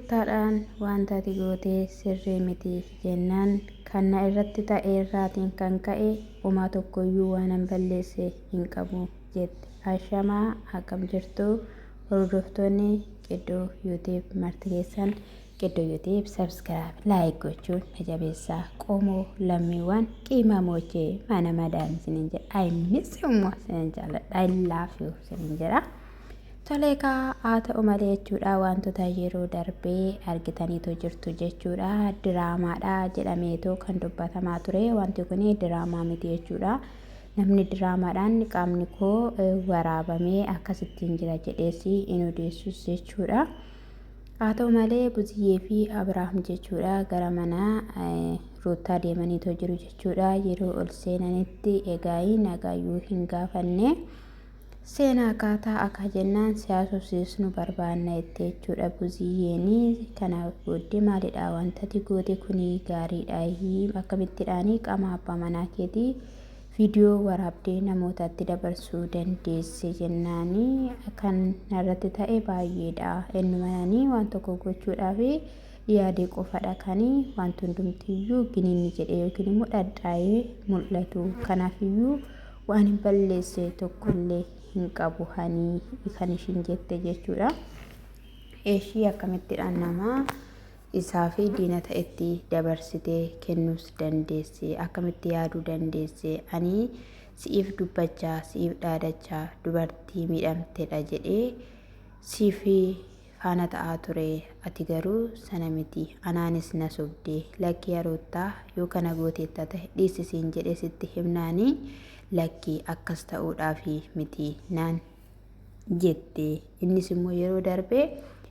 Ruuttaadhaan wanta ati goote sirrii miti jennaan kan na irratti ta'e irraatiin kan ka'e homaa tokkoyyuu waanan balleesse hin qabu jette. Ashamaa akkam jirtu hordoftoonni Qidduu YouTube marti keessan Qidduu YouTube subscribe like gochuun na jabeessaa qomoo lammiiwwan qiimamoochee mana madaan isiniin jedha I miss you isiniin jaalladha I love you isiniin jedha. Tole egaa haa ta'u malee jechuudha wantoota yeroo darbee argitaniitu jirtu jechuudha. Diraamaadha jedhameetoo kan dubbatamaa ture. Wanti kun diraamaa miti jechuudha. Namni diraamaadhaan qaamni koo waraabamee akkasittiin jira jedhees hin odeessus jechuudha. Haa ta'u malee Buziyyee fi Abiraam jechuudha gara mana Ruuttaa deemaniitoo jiru jechuudha. Yeroo ol seenanitti egaa nagaayyuu hin gaafanne. Seenaa akkaataa akka jennaan si haasofsiisnu barbaanna jette jechuudha Buziyyeeni. Kana booddee maalidha wantati goote kuni gaariidha akkamittidhaani qaama abbaa manaa keetii viidiyoo waraabdee namootatti dabarsuu dandeesse jennaani kan narratti ta'e baay'eedha. Ennumananii waan tokko gochuudhaaf yaadee qofadha kan wanti hundumtiyyuu giniinni jedhe yookiin immoo dhadhaa'ee mul'atu. Kanaafiyyuu waan hin balleesse tokkollee hin qabu hanii kan ishiin jette jechuudha. Eshii akkamittidhaan nama isaa fi diina ta'etti dabarsitee kennuus dandeesse akkamitti yaaduu dandeesse ani si'iif dubbachaa si'iif dhaadachaa dubartii miidhamtedha jedhee siif faana ta'aa ture ati garuu sana miti anaanis na sobde lakki yaa Ruuttaa yoo kana gooteetta ta'e dhiisi siin jedhee sitti himnaani lakki akkas ta'uudhaafi miti naan jette innis immoo yeroo darbe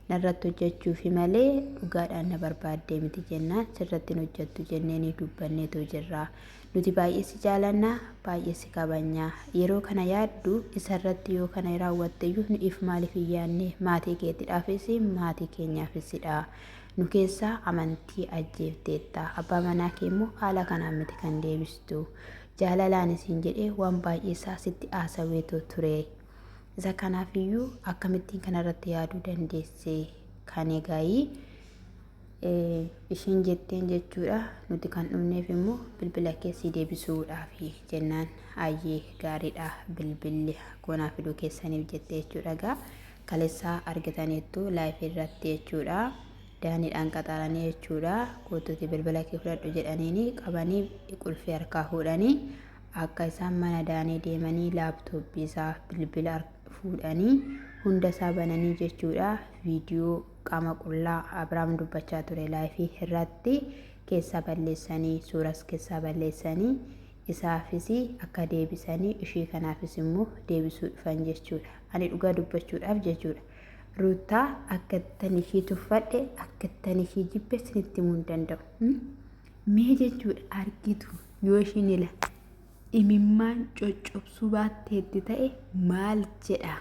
narratti hojjechuufi malee dhugaadhaan na barbaaddee miti jennaan sirratti hin hojjettu jennee ni dubbanneetoo jirra Nuti baay'ee si jaalanna, baay'ee si kabajna. Yeroo kana yaaddu isarratti yoo kana raawwatteyyuu nu'iif maaliif hin yaadne? Maatii keetidhaafis maatii keenyaafisidha. Nu keessaa amantii ajjeefteetta. Abbaa manaa kee immoo haala kanaan miti kan deebistu. Jaalalaan siin jedhee waan baay'ee isaa sitti haasaweetu ture. Isa kanaafiyyuu akkamittiin kanarratti yaaduu dandeesse? Kan egaayii ishiin jetteen jechuudha. Nuti kan dhufneef immoo bilbila kee sii deebisuudhaafi jennaan ayyee gaariidha bilbilli goonaa fiduu keessaniif jette jechuudha. Egaa kaleessaa argitaniittu laayifii irratti jechuudha. Daaniidhaan qaxaranii jechuudha. Kootuuti bilbila kee fudhadhu jedhaniini qabanii qulfii harkaa fuudhanii akka isaan mana Daanii deemanii laaptooppii isaa bilbila fuudhanii hunda isaa bananii jechuudha. Viidiyoo qaama qullaa Abrahaam dubbachaa ture laayifii irratti keessaa balleessanii suuras keessaa balleessanii isaafis akka deebisanii ishii kanaafis immoo deebisuu dhufan jechuudha. Ani dhugaa dubbachuudhaaf jechuudha. Ruuttaa akka ittan ishii tuffadhe akka ittan ishii jibbe isinitti himuu hin danda'u. Mee jechuudha argitu yoo ishiin ila imimmaan coccobsuu baatteetti ta'e maal jedha?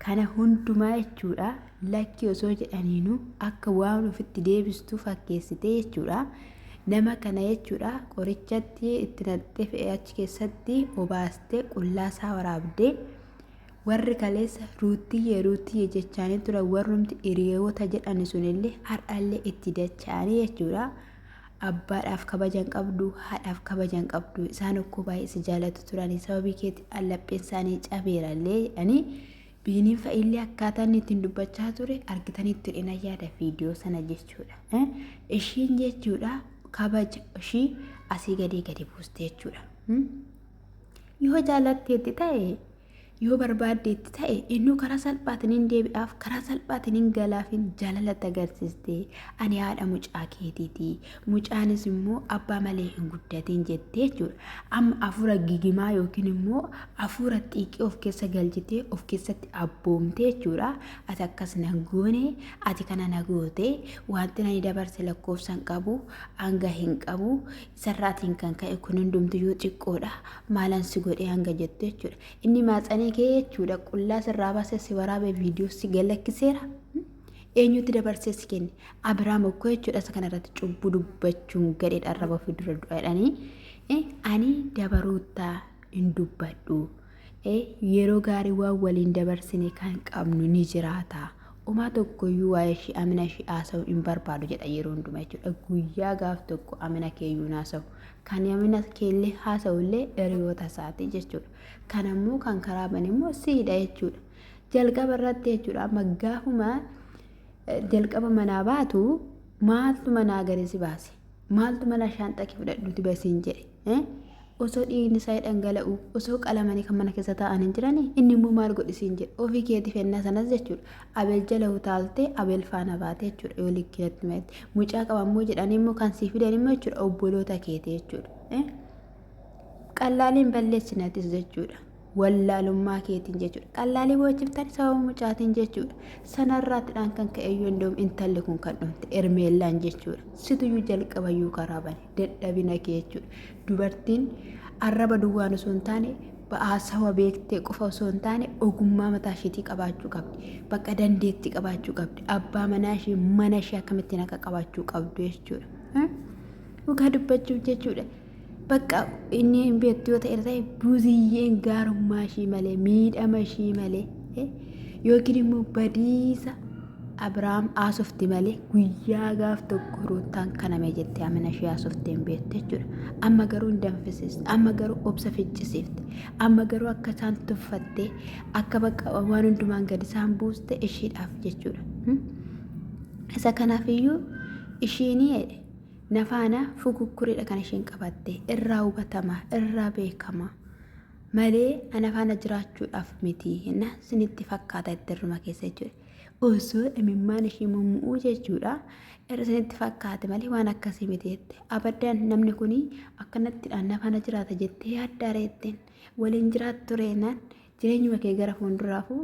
Kana hundumaa jechuudha lakki osoo jedhaniinuu akka waan ofitti deebistuu fakkeessitee jechuudha. Nama kana jechuudha qorichatti itti naqxee fe'ee achi keessatti obaastee qullaasaa waraabdee warri kaleessa ruuttiyyee ruuttiyyee jechaanii turan warrumti hiriyoota jedhani sunillee har'allee itti dacha'anii jechuudha. Abbaadhaaf kabaja hin qabdu, haadhaaf kabaja hin qabdu. Isaan okkoo baay'ee si jaalatu turanii sababii keetti lapheen isaanii cabeera illee jedhanii biiniin fa'illee akkaataa inni ittiin dubbachaa ture argitanitti dhina yaada viidiyoo sana jechuudha. Ishiin jechuudha kabaja ishii asii gadii gadi buuste jechuudha. Yoo jaalatteetti ta'e Yoo barbaadde itti ta'e innuu karaa salphaatiin hin deebi'aaf karaa salphaatiin hin galaafin jaalalatti agarsiiste ani haadha mucaa keetiiti mucaanis immoo abbaa malee hin guddatin jettee jechuudha. Amma hafuura gigimaa yookiin immoo hafuura xiiqii of keessa galchitee of keessatti abboomtee jechuudha. Ati akkas na goone ati kana na goote wanti nani dabarse lakkoofsa hin qabu hanga hin qabu Isarraatiin kan ka'e kun hundumtiyyuu xiqqoodha. Maalan si godhee hanga jettu jechuudha. Inni maaxanee kee jechuudha qullaa sirraa baasee si waraabee viidiyoo si galakkiseera. Eenyutti dabarsee si kenne? Abiraam okkoo jechuudha isa kanarratti cubbuu dubbachuun gadheedha arraba ofii dura du'a jedhanii. Ani dabaruuttaa hin dubbadhu. Yeroo gaarii waan waliin dabarsine kan qabnu ni jiraata. Homaa tokkoyyuu waa'ee ishii amina ishii haasa'uu hin barbaadu jedha yeroo hundumaa jechuudha. Guyyaa gaaf tokko amina keeyyuu hin haasa'u. Kan amina keellee haasa'ullee hiriyoota isaati jechuudha. Kan ammoo kan karaa bane immoo siidha jechuudha. Jalqaba irratti jechuudha amma gaafuma jalqaba manaa baatu maaltu manaa gadi si baase? Maaltu mana shaanxaa kee fudhadhuuti basiin jedhe? Osoo dhiigni isaa dhangala'u, osoo qalamanii kan mana keessa taa'an hin jiranii, inni immoo maal godhi siin jedhe? Ofii keetiif ennaa sanas jechuudha. Abel jala utaaltee Abel faana baate jechuudha yoo likkii natti himatte. Mucaa qaba immoo jedhanii immoo kan sii fidan immoo jechuudha obboloota keeti jechuudha. Qallaaliin balleessinatis jechuudha. Wallaalummaa keetiin jechuudha. Qallaalii boochiftan sababa mucaatiin jechuudha. Sanarraatidhaan kan ka'e iyyuu indoom intalli kun kan dhumte Ermeellaan jechuudha. Situyyuu jalqabayyuu karaa bane dadhabina kee jechuudha. Dubartiin arraba duwwaan osoo hin taane haasawa beektee qofa osoo hin taane ogummaa mataa isheetii qabaachuu qabdi. Bakka dandeettii qabaachuu qabdi. Abbaa manaa ishee mana ishee akkamittiin akka qabaachuu qabdu jechuudha. Dhugaa dubbachuuf jechuudha. Bakka inni hin beektu yoo ta'e ta'e buziyyeen gaarummaa ishii malee miidhama ishii malee yookiin immoo badiisa Abiraam haasofti malee guyyaa gaaf tokko ruuttaan kaname jettee amina ishee haasoftee hin beektu jechuudha. Amma garuu hin danfisiiste, amma garuu obsa ficcisiifte, amma garuu akka isaan tuffattee akka bakka waan hundumaan gadi isaan buuste ishiidhaaf jechuudha. Isa kanaafiyyuu ishiin Nafaana fukukkuridha kan isheen qabatte irraa hubatama irraa beekama malee ana faana jiraachuudhaaf miti na sinitti fakkaata itti irruma keessa jechuudha. Osoo imimmaan ishii mummu'uu jechuudha irra sinitti fakkaate malee waan akkasii miti jette. Abaddaan namni kun akkanatti na faana jiraata jettee yaaddaa reetteen waliin jiraattu reenaan jireenyuma kee gara fuulduraafuu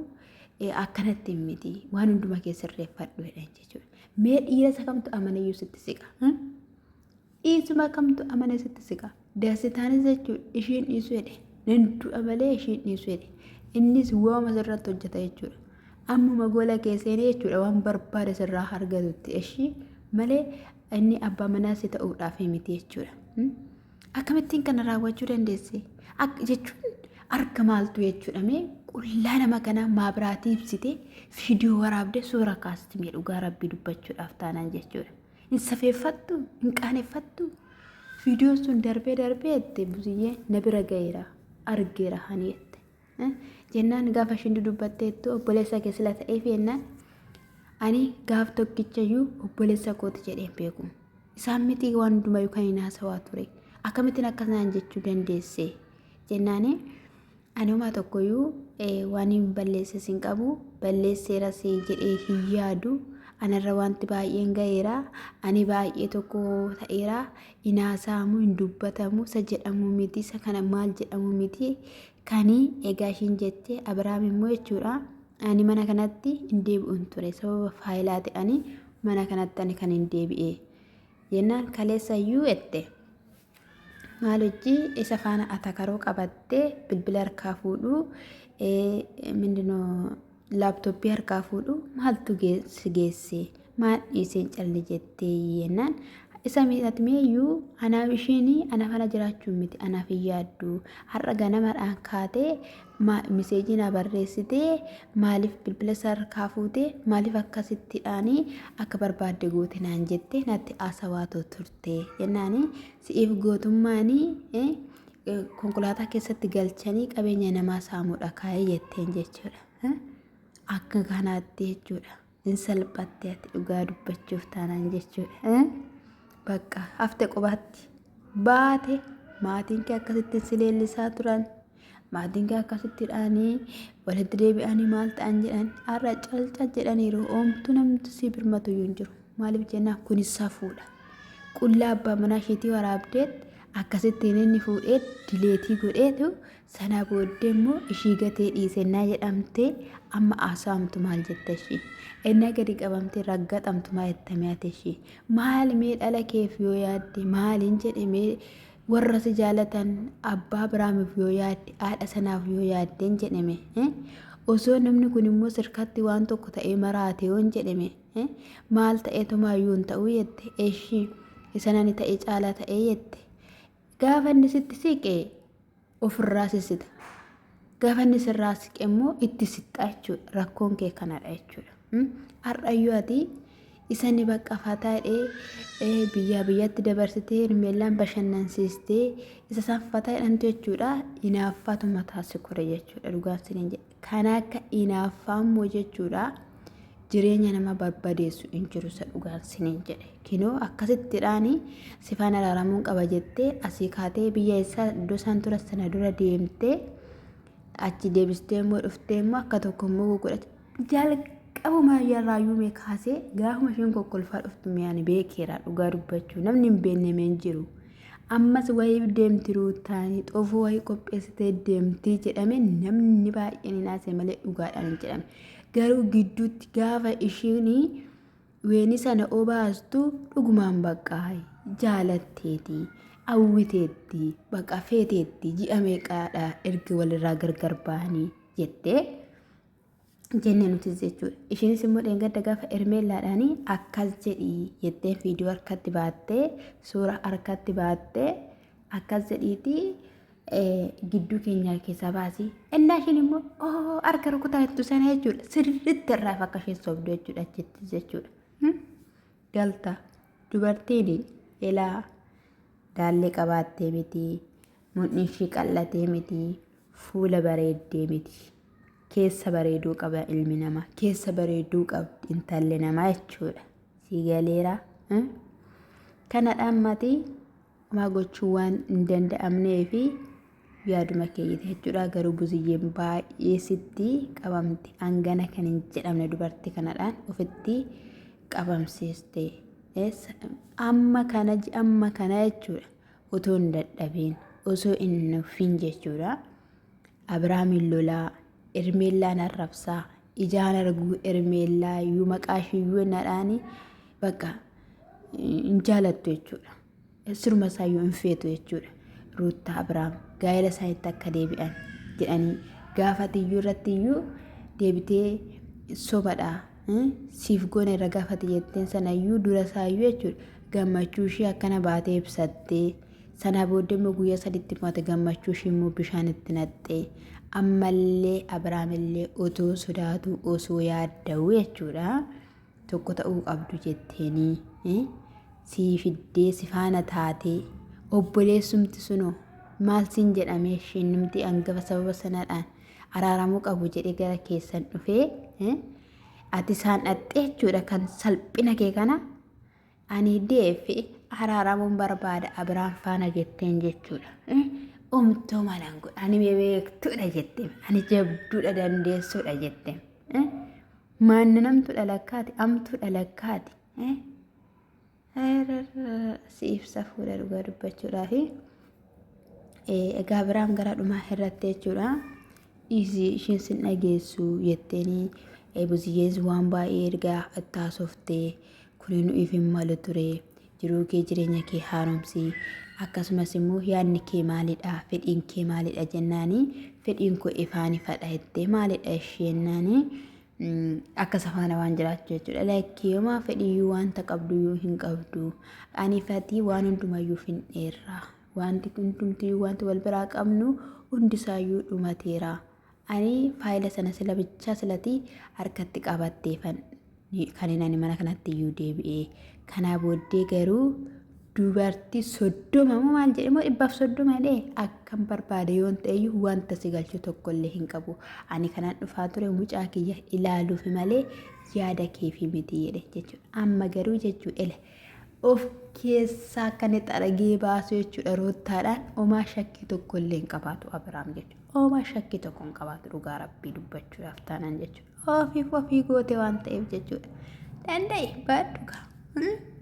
akkanatti miti waan hunduma kee sirreeffadhu jedhan jechuudha. Mee dhiira isa kamtu amanayyuu sitti siqa? Dhiisuma kamtu amana sitti siqa? Dasitaanis jechuudha ishiin dhiisu jedhe. Nan du'a malee ishiin dhiisu jedhe. Innis waama sirratti hojjeta jechuudha. Ammuma gola kee seenee jechuudha waan barbaade sirraa argatutti ishii malee inni abbaa manaa si ta'uudhaaf miti jechuudha. Akkamittiin kana raawwachuu dandeesse? Jechuun harka maaltu jechuudha mee qullaa nama kanaa maabiraatii ibsite viidiyoo waraabde suura kaasti mee dhugaa rabbii dubbachuudhaaf taanaan jechuudha. Hin safeeffattu, hin qaaneffattu. Viidiyoon sun darbee darbee jette buziyyee na bira ga'eera argeera hani jette. Jennaan gaafa ishiin dudubbatteettu obboleessa kee sila ta'eef jennaan ani gaaf tokkichayyuu obboleessa kooti jedheen beeku. Isaan miti waan hundumayyuu kan hin haasawaa ture. Akkamittiin akkas naan jechuu dandeesse? Jennaani ani homaa tokkoyyuu waan hin balleesses hin qabu balleesseeras jedhee hin yaadu. Anarra wanti baay'een ga'eera. Ani baay'ee tokko ta'eera. Hin haasa'amu, hin dubbatamu, isa jedhamu miti, isa kana maal jedhamu miti. Kani egaa ishiin jette Abiraam immoo jechuudha. Ani mana kanatti hin deebi'uun ture sababa faayilaati ani mana kanatti ani kan hin deebi'e. Jennaan kaleessa iyyuu jette. Maal hojii isa faana atakaroo qabattee bilbila harkaa fuudhuu mindinoo laaptooppii harkaa fuudhuu maaltu si geesse maal dhiiseen calli jettee jennaan isa miidhatmeeyyuu anaaf ishiin ana faana jiraachuu miti anaaf hin yaaddu har'a ganamadhaan kaatee miseejii naa barreessitee maaliif bilbila isaa harkaa fuutee maaliif akkasittidhaanii akka barbaadde goote naan jette natti haasawaatoo turte jennaani si'iif gootummaanii konkolaataa keessatti galchanii qabeenya namaa saamuudha kaa'ee jetteen jechuudha. Akka kanaatti jechuudha. Hin salphatte ati dhugaa dubbachuuf taanaan jechuudha. Bakka hafte qubaatti baate maatiin kee akkasitti si leellisaa turan. Maatiin kee akkasitti dhaanii walitti deebi'anii maal ta'an jedhan har'a calcal jedhaniiru oomtuu namni si birmatu iyyuu hin jiru. Maaliif jennaan kunis safuudha. Qullaa abbaa manaa isheetii waraabdeet akkasittiin inni fuudhee dileetii godheetu sana booddee immoo ishii gatee dhiise ennaa jedhamtee amma haasa'amtu maal jetta ishii? Ennaa gadi qabamtee raggaxamtu maal jetta mee ati ishii? Maal mee dhala keef yoo yaadde maaliin jedhe mee warra si jaalatan abbaa Abiraamiif yoo yaadde haadha sanaaf yoo yaaddeen jedhame osoo namni kun immoo sirkatti waan tokko ta'ee maraate yoon jedhame maal ta'ee tomaayyuu hin ta'uu jette eshii isa nani ta'e caalaa ta'ee jette gaafa inni sitti siqe ofirraa sissita gaafa inni sirraa siqe immoo itti sixxa jechuudha rakkoon kee kanadha jechuudha. Har'ayyuu ati isa ni bakka fataa jedhee biyyaa biyyatti dabarsitee Hermeellaan bashannansiistee isa isaan fataa jedhamtu jechuudha. Inaaffaatu mataa si kore jechuudha dhugaa siniin jedhe. Kan akka inaaffaa immoo jechuudha jireenya nama barbadeessu hin jiru isa dhugaan siniin jedhe. Kinoo akkasittidhaan sifaan araaramuun qaba jettee asii kaatee biyya isaa iddoo isaan turan sana dura deemtee achi deebistee immoo dhuftee immoo akka tokko immoo godhate. Jalqabuma irraayyuu mee kaasee gaafuma isheen kokkolfaa dhuftu mee ani beekeera dhugaa dubbachuu namni hin beekne mee hin jiru. Ammas wayii deemti ruuttaanii xoofoo wayii qopheessitee deemti jedhame namni baay'een hin haasa'e malee dhugaadhaan hin jedhamne. Garuu gidduutti gaafa ishiin weeni sana obaastu dhugumaan baqqaa jaalatteeti hawwiteetti baqa feeteetti ji'a meeqaadha erga walirraa gargar ba'anii jettee jenne nutis jechuudha. Ishiinis immoo dheengadda gaafa Ermeellaadhaan akkas jedhi jettee viidiyoo harkatti baattee suura harkatti baattee akkas jedhiitii gidduu keenyaa keessaa baasii. Ennaa ishiin immoo oo harka rukutaa jettu sana jechuudha. Sirriitti irraa akka isheen sobdu jechuudha achitti jechuudha. Galta dubartiin elaa daallee qabaattee miti mudhiin ishii qal'atee miti fuula bareeddee miti. Keessa bareeduu qaba ilmi namaa. Keessa bareeduu qabdi intalli namaa jechuudha. Sii galeera. Kanadha ammati homaa gochuu waan hin danda'amnee fi yaaduma keeyyite jechuudha. Garuu buziyyeen baay'ee sitti qabamti. Hangana kan hin jedhamne dubartii kanadhaan ofitti qabamsiiste. Amma kana amma kana jechuudha. Otoo hin dadhabiin osoo hin nuffin jechuudha. Abrahaamiin lolaa, Ermeellaan arrabsaa, ijaan arguu Ermeellaa iyyuu maqaa ishii iyyuu ennaadhaani bakka hin jaalattu jechuudha. Siruma isaa iyyuu hin feetu jechuudha. Ruuttaa Abrahaam gaa'ela isaaniitti akka deebi'an jedhanii gaafati iyyuu irratti iyyuu deebitee sobadha siif goona irra gaafati jetteen sana iyyuu dura isaa iyyuu jechuudha. Gammachuu ishii akkana baatee ibsattee Sanaa booddee immoo guyyaa sadiitti immoo ati gammachuu ishii immoo bishaan itti naqxee ammallee Abiraamillee otoo sodaatuu osoo yaadda'uu jechuudha tokko ta'uu qabdu jetteenii sii fiddee si faana taatee obboleessumti sunoo maal siin jedhamee ishiinumti hangafa sababa sanadhaan araaramuu qabu jedhee gara keessan dhufee ati isaan dhaxxee jechuudha kan salphina kee kana Ani deefi araaramuun barbaada Abiraam faana jetteen jechuudha. Omtoo malan godha ani beektuudha jetteen ani jabduudha dandeessuudha jetteen. Maanni namtuudha lakkaati amtuudha lakkaati. Si ibsa fuudha dhugaa dubbachuudhaafi. Egaa Abiraam gara dhumaa irratti jechuudha. Dhiisi ishiin sin dhageessu jetteenii buziyyees waan baay'ee ergaa itti haasoftee kuni nu'iif hin malu ture jiruu kee jireenya kee haaromsi akkasumas immoo yaadni kee maalidha fedhiin kee maalidha jennaani fedhiin koo ifaan ifadha jettee maalidha isheennaani akka safaana waan jiraachuu jechuudha lakkii yomaa fedhiyyuu wanta qabduyyuu hin qabdu ani fatii waan hundumayyuu finneerra wanti hundumtiyyuu wanti wal biraa qabnu hundisaayyuu dhumateera Ani faayila sana sila bichaa silati harkatti qabatteefan kanin ani mana kanatti iyyuu deebi'ee. Kanaa booddee garuu dubartii 30 moo maal jedhe moo 130 jedhee akkan barbaade yoon ta'eyyuu wanta si galchu tokkollee hin qabu. Ani kanan dhufaa ture mucaa kiyya ilaaluufi malee yaada keefi miti jedhe jechuudha. Amma garuu jechuu ele of keessaa akka inni xaragee baasu jechuudha ruuttaadhaan homaa shakkii tokkollee hin qabaatu Abiraam jechuudha. Homaa shakkii tokko hin qabaatu dhugaa rabbii dubbachuudhaaf taanaan jechuudha. Ofiif ofii goote waan ta'eef jechuudha. Danda'i baadhu kaa.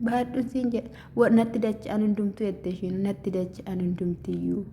Baadhuun siin jedha. Natti dacha'an hundumtuu jette ishiin natti dacha'an hundumtiyyuu.